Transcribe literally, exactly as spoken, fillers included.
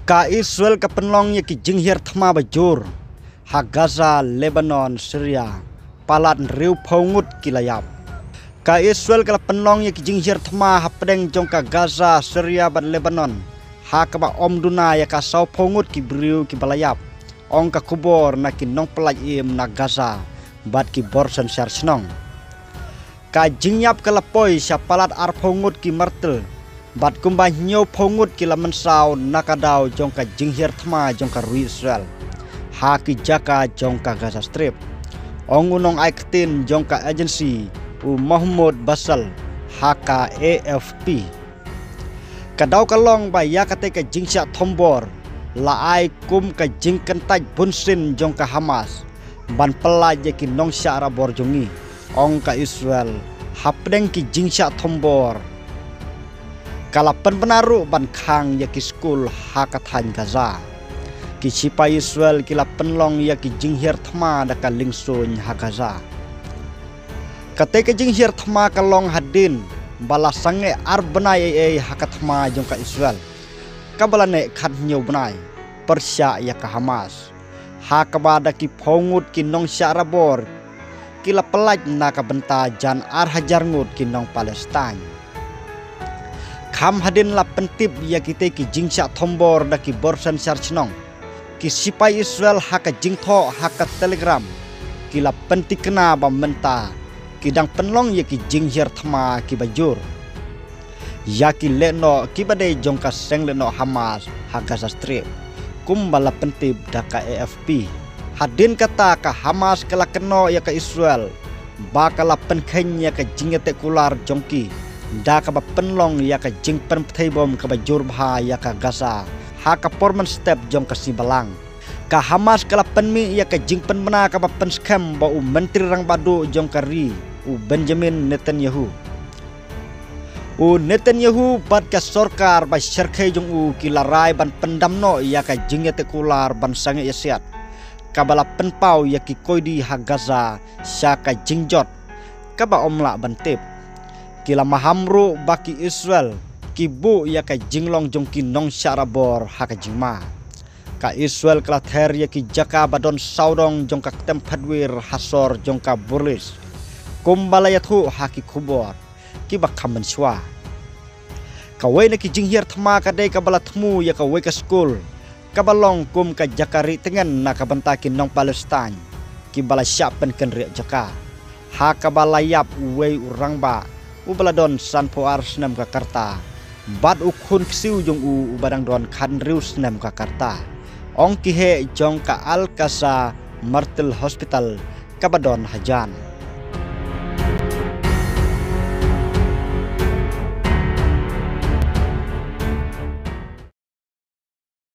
Ka Israel ka pynlong ïa ki jinghiar thma ba jur ha Gaza, Lebanon, Syria, palat hynriewphew ngut ki la ïap. Ka Israel ka la pynlong ïa ki jinghiar thma hapdeng jong ka Gaza, Syria bad Lebanon, ha kaba ym duna ïa ka sawphew ngut ki briew kiba la ïap, ong ka khubor na ki nongpyllait im na Gaza bad ki bor synshar shnong. Ka jingïap ka la poi sha palat arphew ngut ki martir bad kumba hynñiewphew ngut ki la mynsaw na ka daw jong ka jinghiar thma jong ka ri Israel ha ki jaka jong ka Gaza Strip, ong u nongai ktien jong ka agency, u Mahmoud Basal, ha ka A F P. Ka daw ka long ba ïa katei ka jingshah thombor la ai kum ka jingkyntait bunsien jong ka Hamas ban pyllait ïa ki nongshah rabor jong ngi, ong ka Israel. Hapdeng ki jingshah thombor, ka la pynbna ruh ban khang ïa ki skul ha ka thaiñ Gaza. Ki sipai Israel ki la pynlong ïa ki jinghiar thma da ka liengsuiñ ha Gaza. Katei ka jinghiar thma ka long hadien ba la sangeh ar bnai ei ei ha ka thma jong ka Israel, kaba la neh khathynñiew bnai pyrshah ïa ka Hamas, ha kaba da ki phew ngut ki nongshah rabor ki la pyllait na ka bynta jan ar hajar ngut ki nong Palestine. Kham hadien la pyntip ïa kitei ki jingshah thombor da ki bor synshar shnong, ki sipai Israel ha ka jingthoh ha ka Telegram ki la pyntikna ba mynta ki dang pynlong ïa ki jinghiar thma kiba jur ïa ki lehnoh kiba dei jong ka seng lehnoh Hamas ha Gaza Strip, kumba la pyntip da ka A F P. Hadien kata ka Hamas ka la kynnoh ïa ka Israel ba ka la pynkheiñ ïa ka jingïateh kular jong ki da kaba pynlong ïa ka jingpynpthei bom kaba jur bha ïa ka Gaza ha ka por mynstep jong ka sngi Balang. Ka Hamas ka la pynmih ïa ka jingpynbna kaba pynskhem ba u Myntri Rangbah Duh jong ka ri, u Benjamin Netanyahu. U Netanyahu bad ka sorkar ba shyrkhei jong u ki la rai ban pyndam noh ïa ka jingïateh kular ban sangeh ïasiat, kaba la pynpaw ïa ki koidi ha Gaza sha ka jingjot kaba ym lah ban tip. Ki la maham ruh ba ki Israel ki buh ïa ka jinglong jong ki nongshah rabor ha ka jingma. Ka Israel ka la ther ïa ki jaka ba don sawdong jong ka ktem phadwir ha sor jong ka Burlis, kumba la ïathuh ha ki khubor kiba kham mynshuwa. Kawei na ki jinghiar thma ka dei kaba la thmu ïa kawei ka skul kaba long kum ka jaka rieh tngen na ka bynta ki nong Palestine kiba la shah pynkynriah jaka, ha kaba la ïap uwei u rangbah uba la don sanphew ar snem ka rta bad u khun ksiew jong u uba dang don khathynriew snem ka rta, ong ki heh jong ka Al-Aqsa Martyrs Hospital kaba don hajan.